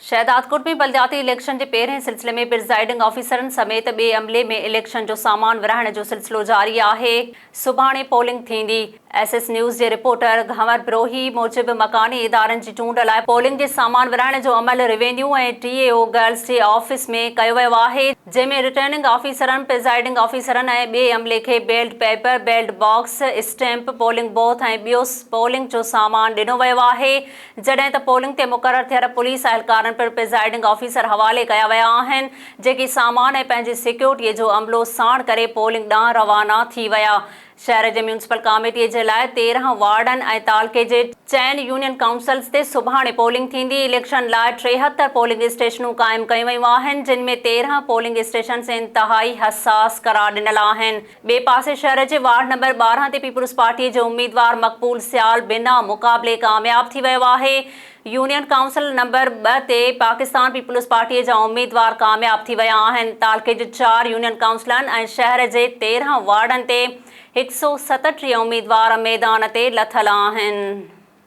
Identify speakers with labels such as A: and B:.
A: شهدادڪوٽ ۾ بلدياتي اليڪشن جي پهرين سلسلي ۾ پرزائيڊنگ آفيسرن سميت ٻئي عملي ۾ اليڪشن جو سامان ورهائڻ جو سلسلو جاري آهي، سڀاڻي پولنگ ٿيندي. ايس ايس نيوز جي رپورٽر گهنور بروهي موجب مڪاني ادارن جي چونڊ لاء پولنگ جي سامان ورهائڻ جو عمل روينيو ۽ ٽي اي او گرلز جي آفيس ۾ ڪيو ويو آهي، جنهن ۾ رٽرننگ آفيسرن، پرزائيڊنگ آفيسرن ۽ ٻئي عملي کي ballot paper, ballot box, stamp, polling booth ۽ ٻيو پولنگ جو سامان ڏنو ويو آهي. جڏهن ته پولنگ تي مقرر ٿيل پوليس اهلڪارن پڻ پرزائيڊنگ آفيسر حوالي ڪيا ويا آهن، جيڪي سامان ۽ پنهنجي سيڪيورٽي جو عملو ساڻ ڪري پولنگ ڏانهن روانا ٿي ويا. شهر جي ميونسپل ڪاميٽي جي لاء 13 وارڊن ۽ تعلقي جي چئن يونين ڪائونسلز تي سڀاڻي پولنگ ٿيندي، اليڪشن لاء 73 پولنگ اسٽيشنون قائم ڪيون ويون آهن، جن ۾ 13 پولنگ اسٽيشنز انتهائي حساس قرار ڏنل آهن. ٻئي پاسي شهر جي وارڊ نمبر 12 تي پيپلز پارٽي جو اميدوار مقبول سيال بنا مقابلي ڪامياب ٿي ويو آهي. يونين ڪائونسل نمبر 2 تي پاڪستان پيپلز پارٽي جا اميدوار ڪامياب ٿي ويا آهن. تعلقي جي چار يونين ڪائونسلن ۽ شهر جي 13 وارڊن تي 137 اميدوار ميدان تي لٿل آهن.